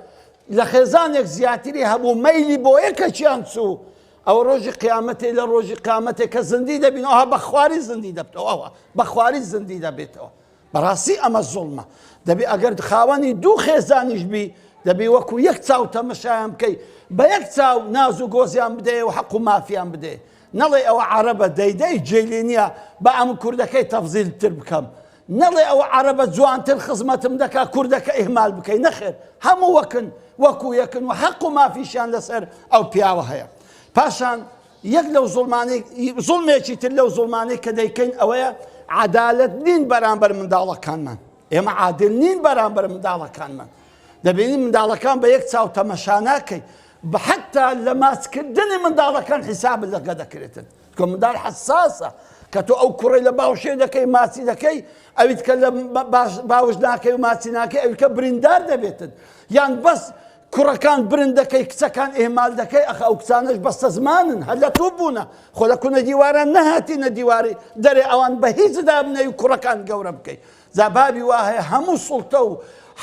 لە خێزانێک زیاتری هەبوو مەیلی بۆ یەکەکیان چوو ئەوە ڕۆژی قیامەتێ لە ڕۆژی قیامەتێک کە زندی دەبینەوە بە خواری زندی دەبتەوە ئەوە بە خواری زندی دەبێتەوە بەڕاستی ئەمە زوڵمە دەبی ئەگەر خاوەنی دوو خێزانیش بی دەبی وەکو یەک چاو تەمەشایان بکەی بە یەک چاو ناز و گۆزیان بدەیە و حەق و مافیان بدەیە نەڵێ ئەوە عەرەبە دەیدەی جێی لێ نییە با ئەم کوردەکەی تەفزیل تر بکەم نەڵێ ئەوە عەرەبە جوانتر خزمەتم دەکا کوردەکە ئیهمال بکەی نەخێر هەموو وەکن وەکو یەکن و حەق و مافیشیان لەسەر ئەو پیاوە هەیە پاشان یەک لەو زوڵمانەی زوڵمێکی تر لەو زوڵمانەی کە دەیکەین ئەوەیە عەدالەت نین بەرامبەر منداڵەکانمان ئێمە عادل نین بەرامبەر منداڵەکانمان دەبینی منداڵەکان بە یەک چاو تەمەشا ناکەی حتا لە ماسکردنی منداڵەکان حیساب لەگە دەکرێتن کە منداڵ حساسە کە تۆ ئەو کوڕی لە باوشێ دەکەی ماچی دەکەی ئەویت کە لە باوش ناکەی و ماچی ناکەی ئەوی کە بریندار دەبێتن یان بەس کوڕەکان برند دەکەی کچەکان ئیهمال دەکەی ئەخ ئەو کچانەش بەستەزمانن هەر لە تۆ بوونە خۆ لە کونە دیواران نەهاتینە دیواری دەرێ ئەوان بە هیچ دابنەی و کوڕەکان گەورە بکەی جا بابی وا هەیە هەموو سوڵتە و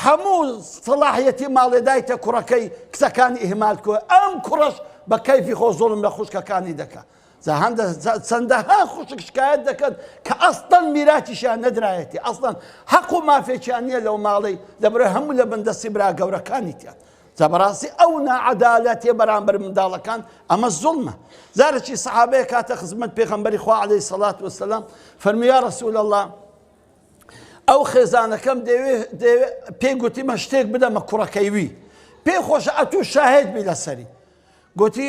هەموو سەڵاحیەتی ماڵێ دایتە کوڕەکەی کچەکانی ئیهمال کۆ ئەم کوڕەش بە کەیفی خۆ زوڵم لە خوشکەکانی دەکا جا هەندە چەندەها خوشک شکایەت دەکەن کە ئەسڵەن میراتیشیان نەدرایەتی ئەسڵەن حەق و مافێکیان نییە لەو ماڵەی لەبەرئ هەموو لە بن دەستی برا گەورەکانیتیان جا بەڕاستی ئەو ناعەدالەتیە بەرامبەر منداڵەکان ئەمە زوڵمە جارێکی سەحابەیە کاتە خزمەت پێغەمبەری خوا عەلەیهی سەڵات وەسەلام فەرمووی یا رسول الله ئەو خێزانەکەم دەیەوێ دەیەوێ پێی گوتی من شتێک بدەمە کوڕەکەی وی پێی خۆشە ئەتوو شاهێد بی لەسەری گوتی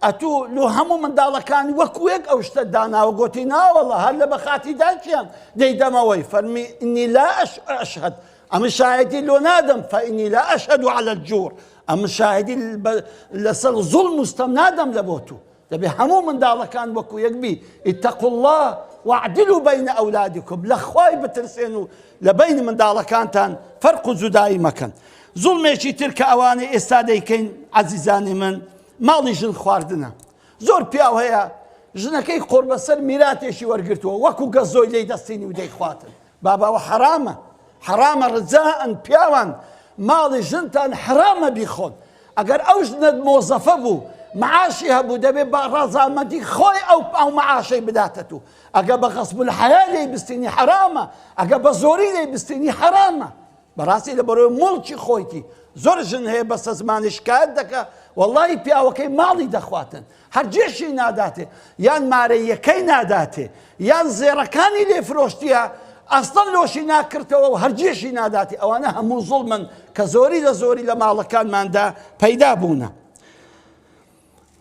ئەتوو لۆ هەموو منداڵەکانی وەکو یەک ئەو شتە داناوە گۆتی ناوەڵا هەر لە بەخاتی داکیان دەیدەمەوەی فەرمی ئینی لا ئەشهد. ئەمن شاهیدی لۆ نادەم فإنی لا أشهد على الجور ئەمن شاهیدی لەسەر زوڵم و ستەم نادەم لە بۆ تو. دەبێ هەموو منداڵەکان وەکو یەک بی، اتقوا اللە واعدلوا بین اولادکم، لە خوای بترسێن و لە بەینی منداڵەکانتان فەرق و جودایی مەکەن. زوڵمێکی تر کە ئەوانەی ئێستا دەیکەین عەزیزانی من ماڵی ژن خواردنە. زۆر پیاو هەیە ژنەکەی قۆڕبەسەر میراتێکی وەرگرتووە وەکو گەزۆی لێی دەستینی و دەیخواتن. بابە ئەوە حەرامە حەرامە ڕجاء پیاوان ماڵی ژنتان حەرامە بیخۆن ئەگەر ئەو ژنەت مۆزەفە بوو معاشی هەبوو دەبێ بە ڕەزامەندی خۆی ئەو ئەو معاشەی بداتە تو ئەگە بە غەسب الحیا لێی بستینی حەرامە ئەگە بە زۆری لێی بستینی حەرامە بەڕاستی لە بەرەوەی موڵکی خۆیتی زۆر ژن هەیە بەسە زمانی شکایەت دەکا وەڵی پیاوەکەی ماڵی دەخواتن هەر جێشی ناداتێ یان مارەییەکەی ناداتێ یان زێڕەکانی لێ فرۆشتیە ئەسڵەن لۆشی ناکردەوە و هەرجێشی ناداتێ ئەوانە هەموو زوڵمن کە زۆری لە زۆری لە ماڵەکانماندا پەیدا بوونە.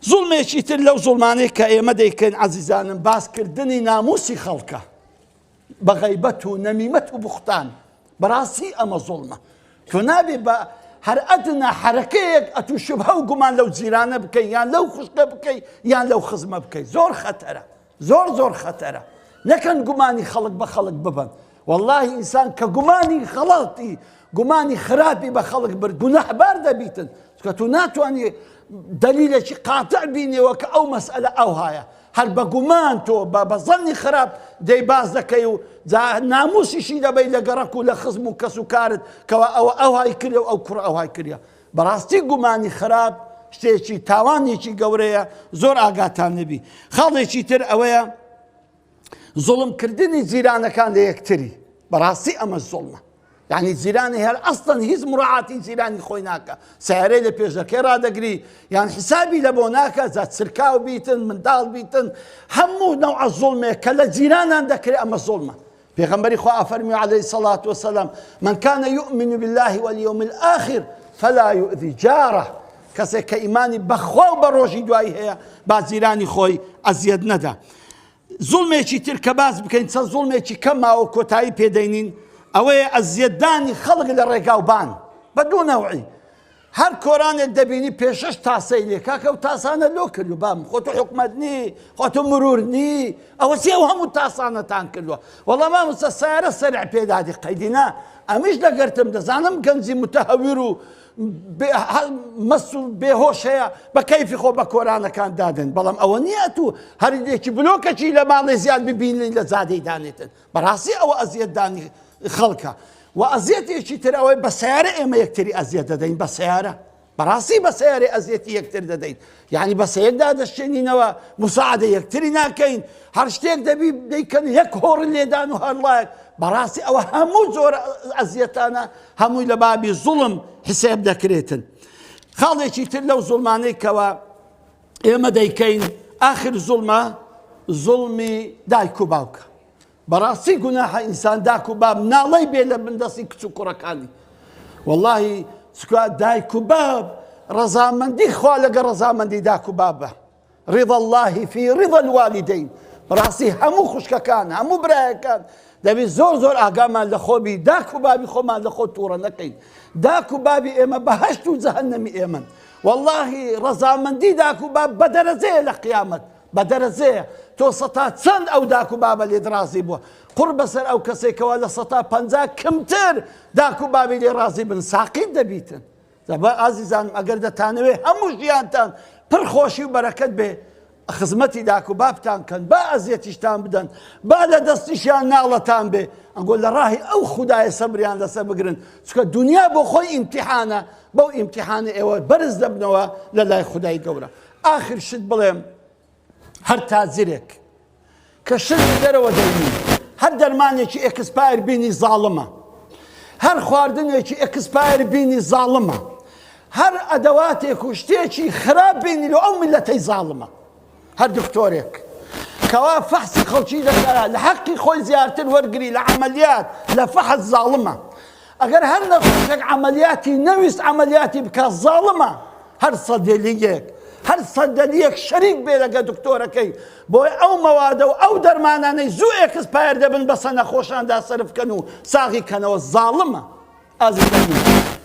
زوڵمێکی تر لەو زوڵمانەی کە ئێمە دەیکەین عەزیزانم باسکردنی ناموسی خەڵکە بە غەیبەت و نەمیمەت و بوختان بەڕاستی ئەمە زوڵمە تۆ نابێ بە هەر ئەدنا حەرەکەیەک ئەتوو شوبهە و گومان لەو جیرانە بکەی یان لەو خوشکە بکەی یان لەو خزمە بکەی زۆر خەتەرە زۆر زۆر خەتەرە نەکەن گومانی خەڵک بە خەڵک ببەن واللهی ئینسان کە گومانی خەڵاتی گومانی خراپی بە خەڵک برد گوناحبار دەبیتن چونکە تۆ ناتوانانی دەلیلێکی قاتع بینیەوە کە ئەو مەسئلە ئەوهایە هەر بە گومان تۆ بە بە زەنی خراپ دەی باس دەکەی و جا ناموسیشی دەبەی لە گەڕەک و لە خزم و کەس و کارت کەوا ئەوە ئەوهای کردە و ئەو کوڕە ئەوهای کردە بەڕاستی گومانی خراپ شتێکی تاوانێکی گەورەیە زۆر ئاگاتان نەبی خاڵێکی تر ئەوەیە زوڵم کردنی جیرانەکان لە یەکتری بەڕاستی ئەمە زوڵمە یعنی جیرانی هەر ئەستن هیچ مراعاتی جیرانی خۆی ناکە سیارەی لە پێشەکەی ڕادەگری یان حسابی لە بۆ ناکە جا چرکاو بیتن منداڵ بیتن هەموو نەوعە زوڵمێک کە لە جیرانان دەکرێت ئەمە زوڵمە پێغەمبەری خوا ئەفەرمی علیه الصلاة والسلام من كان يؤمن بالله واليوم الآخر فلا يؤذي جاره کەسێک کە ئیمانی بەخوا و بە ڕۆژی دوایی هەیە با جیرانی خۆی ئەزیەت نەدا زوڵمێکی تر کە باس بکەین چەند زوڵمێکی کەم ماوە کۆتایی پێدەینین ئەوەیە ئەزیەتدانی خەڵک لە ڕێگاوبان بە دوو نەوعی هەر کۆرانێک دەبینی پێشش تاسەی لێ کاکە و تاسانە لۆ کردو بام خۆ تو حکومەت نی خۆ تو مرور نی ئەوە چی ئەو هەموو تاسانەتان کردووە وەڵا مامۆستا سیارە سەرع پێدادی قەیدی نا ئەمیش دەگرتم دەزانم گەنجی متهور و مەست و بێهۆش هەیە بە کەیفی خۆ بە کۆرانەکان دادن بەڵام ئەوە نییە تو هەریدێکی بلۆکەکی لە ماڵێ زیاد ببینین لە جادەی دانێتن بەڕاستی ئەوە ئەزیەتدانی خەڵکە و ئەزیەتێکی تر ئەوەی بە سیارە ئێمە یەکتری ئەزیەت دەدەین بە سیارە بەڕاستی بە سیارەی ئەزیەتی یەکتر دەدەین یعنی بە سەیەکدا دەشتێنینەوە مساعدە یەکتری ناکەین هەر شتێک دەبی دەیکەن یەک هۆڕ لێدان و هەرڵایەک بەڕاستی ئەوە هەموو زۆر ئەزیەتانە هەمووی لە بابی زوڵم حسێب دەکرێتن خاڵێکی تر لەو زوڵمانەی کەوا ئێمە دەیکەین ئاخر زوڵمە زوڵمی دایک و باوکە بەڕاستی گوناحە ئینسان داک و باب ناڵەی بێ لە بن دەستی کچ و کوڕەکانی واللهی چکا دایک و باب ڕەزامەندی خوا لەگە ڕەزامەندی داک و بابە رضا اللە فی رضا الوالدین بەڕاستی هەموو خوشکەکان هەموو برایەکان دەبی زۆر زۆر ئاگامان لە خۆبی داک و بابی خۆمان لە خۆ تووڕە نەکەین داک و بابی ئێمە بەهشت و جەهەنەمی ئێمەن واللهی ڕەزامەندی داک و باب بە دەرەجەیە لە قیامەت بە دەرەجەیە تۆ سەتا چەند ئەو داک و بابە لێت ڕازی بووە قوڕ بەسەر ئەو کەسێکەوە لە سەتا 50 کەمتر داک و بابی لێ ڕازی بن ساقیت دەبیتن دەبا ئازیزانم ئەگەر دەتانەوێ هەموو ژیانتان پڕ خۆشی و بەرەکەت بێ خزمەتی داک و بابتان کەن با ئەزیەتیشتان بدەن با لە دەستیشیان ناڵەتان بێ ئەنگۆ لە ڕاهی ئەو خودایە سەبریان لەسەر بگرن چونکە دنیا بۆ خۆی ئیمتیحانە بەو ئیمتیحانە ئێوە بەرز دەبنەوە لە لای خودای گەورە ئاخر شت بڵێم هەر تاجرێک کە شت لە دەرەوە دەینی هەر دەرمانێکی expire بینی زاڵمە هەر خواردنێکی expire بینی زاڵمە هەر ئەدەواتێک و شتێکی خراپ بینی لە ئەو میلەتەی زاڵمە هەر دکتۆرێک کەوا فەحسی خەڵکی دەکات لە حەقی خۆی زیاتر وەرگری لە عملیات لە فەحس زاڵمە ئەگەر هەر نەخۆشێک عەمەلیاتی نەویست عەمەلیاتی بکات زاڵمە، هەر سەدەلیەک هەر سەدەلیەک شەریک بێ لەگە دکتۆرەکەی بۆی ئەو مەوادە و ئەو دەرمانانەی زوو expire دەبن بەسە نەخۆشاندا سەرف کەن و ساغی کەنەوە زاڵمە. ئازیزانی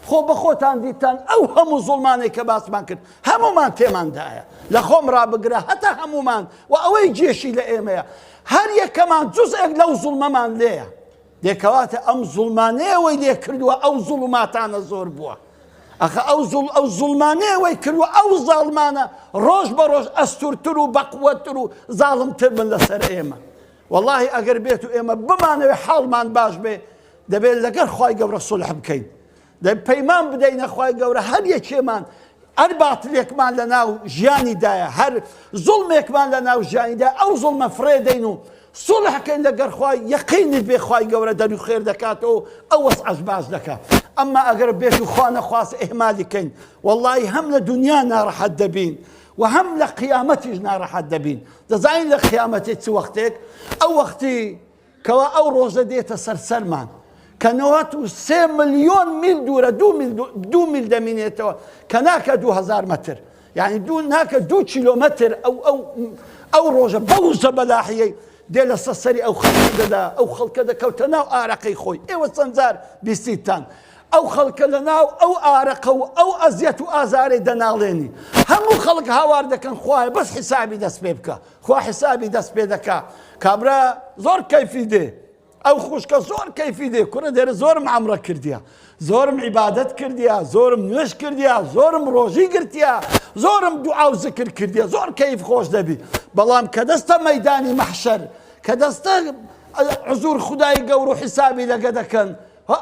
خۆ بە خۆتان دیتان ئەو هەموو زوڵمانەی کە باسمان کرد هەموومان تێماندایە لە خۆم ڕابگرە هەتا هەموومان و ئەوەی جێشی لە ئێمەیە هەر یەکەمان جزئێک لەو زوڵمەمان لێیە. دێ کەواتە ئەم زوڵمانەیە وەی لێ کردووە ئەو زوڵماتانە زۆر بووە ئەخە ئەو زوڵ ئەو زوڵمانەیە وەی کردووە ئەو زاڵمانە ڕۆژ بە ڕۆژ ئەستورتر و بەقوەتر و زاڵمتر بن لەسەر ئێمە واللهی ئەگەر بێت و ئێمە بمانەوێ حاڵمان باش بێ دەبێت لەگەر خوای گەورە سوڵح بکەین دەبێت پەیمان بدەینە خوای گەورە هەر یەکێمان هەر باتلێکمان لە ناو ژیانی دایە هەر زوڵمێکمان لە ناو ژیانیدا ئەو زوڵمە فڕێ دەین و سوڵح کەین لەگەر خوای یەقینت بێ خوای گەورە دەری خێر دەکاتەوە ئەو وەزعەش باش دەکا ئەمما ئەگەر بێت و خوا نەخواست ئیهمالی کەین وەڵڵاهی هەم لە دونیا ناڕەحەت دەبین و هەم لە قیامەتیش ناڕەحەت دەبین دەزانین لە قیامەتی چ وەختێک ئەو وەختی کەوا ئەو ڕۆژە دێتە سەر سەرمان کە 93 ملیۆن میل دوورە دوو میل دەمینێتەوە کە ناکە 2000 مەتر یعنی دوو ناکە دوو کیلۆمەتر ئەو ئەو ئەو ڕۆژە بەو زەبەلاحیەی دێ لەسەر سەری ئەو خەڵکە دەدا ئەو خەڵکە دەکەوتە ناو ئارەقەی خۆی ئێوە چەند جار بیستیتان ئەو خەڵکە لە ناو ئەو ئارەقە و ئەو ئەزیەت و ئازارەی دەناڵێنی هەموو خەڵک هاوار دەکەن خوایە بەس حیسابی دەست پێ بکە خوا حیسابی دەست پێ دەکا کابرا زۆر کەیفی دێ ئەو خوشکە زۆر کەیفی دێ کوڕە دێرە زۆرم عەمرە کردیە زۆرم عیبادەت کردیە زۆرم نوێژ کردیە زۆرم ڕۆژی گرتیە زۆرم دوعا و زکر کردیە زۆر کەیف خۆش دەبی بەڵام کە دەستە مەیدانی مەحشەر کە دەستە حزور خدای گەور و حیسابی لەگە دەکەن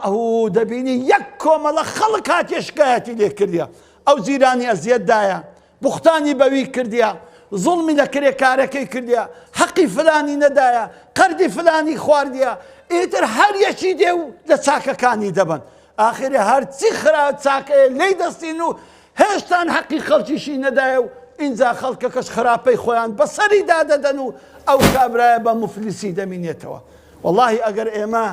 ئەو دەبینی یەک کۆمەڵە خەڵک هاتێ شکایەتی لێ کردیە ئەو جیرانی ئەزیەت دایە بوختانی بەوی کردیە، زوڵمی لە کرێکارەکەی کردیە، حەقی فلانی نەدایە، قەردی فلانی خواردیە، ئیتر هەر یەکی دێ و لە چاکەکانی دەبەن. ئاخری هەرچی خرا چاکەیە لێی دەستین و هێشتان حەقی خەڵکیشی نەدایە و ئینجا خەڵکەکەش خراپەی خۆیان بەسەریدا دەدەن و ئەو کابرایە بە موفلیسی دەمینێتەوە. وەڵاهی ئەگەر ئێمە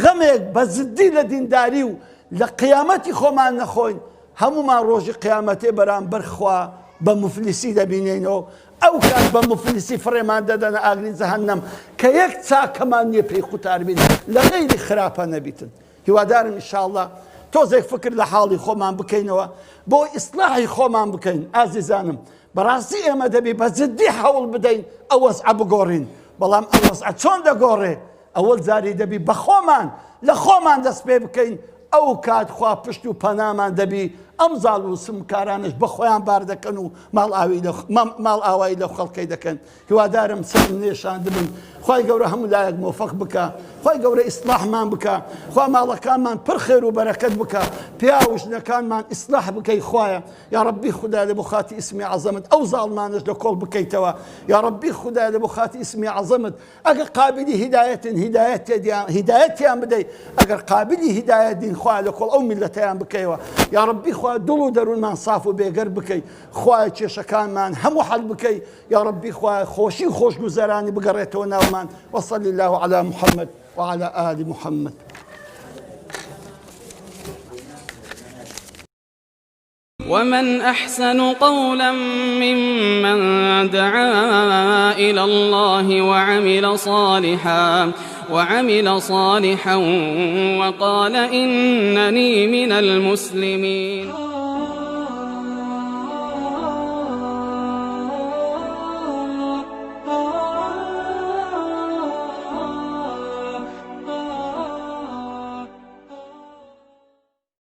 غەمێک بە جدی لە دینداری و لە قیامەتی خۆمان نەخۆین، هەموومان ڕۆژی قیامەتێ بەرامبەر خوا بە موفلیسی دەبینێینەوە ئەو کات بە موفلیسی فڕێمان دەدەنە ئاگری جەهەنەم کە یەک چاکەمان نییە پێی قوتار بین لە غەیری خراپە نەبیتن هیوادارم ئیشاڵڵا تۆزێک فکر لە حاڵی خۆمان بکەینەوە بۆ ئیسلاحی خۆمان بکەین ئازیزانم بەڕاستی ئێمە دەبی بە جدی هەوڵ بدەین ئەو وەزعە بگۆڕین بەڵام ئەو وەزعە چۆن دەگۆڕێ ئەوەل جاری دەبی بەخۆمان لە خۆمان دەست پێ بکەین ئەو کات خوا پشت و پەنامان دەبی ئەم زاڵ و سمکارانەش بەخۆیان بار دەکەن و ماڵ ئاوایی لەو خەڵکەی دەکەن هیوادارم سەرم نێشاندبن خوای گەورە هەموو لایەک مۆفەق بکە خوای گەورە ئیسلاحمان بکە خوا ماڵەکانمان پڕ خێر و بەرەکەت بکە پیاو و ژنەکانمان ئیسلاح بکەی خوایە یا ڕەبی خودا لە بۆ خاتی ئیسمی عەزەمت ئەو زاڵمانەش لە کۆڵ بکەیتەوە یا ڕەبی خودا لە بۆ خاتی ئیسمی عەزەمت ئەگەر قابلی هیدایەتن هیدایەتیان بدەی ئەگەر قابلی هیدایەت نین خوایە لە کۆڵ ئەو میللەتەیان بکەیەوە یاڕەبی خوا دڵ و دەروونمان ساف و بێگەرد بکەی خوایە کێشەکانمان هەموو حەل بکەی یاڕەبی خوایە خۆشی و خۆشگوزەرانی بگەڕێتەوە ناومان وصلی الله علی محمد وعلى آل محمد.
ومن أحسن قولا ممن دعا إلى الله وعمل صالحا وعمل صالحا وقال إنني من المسلمين.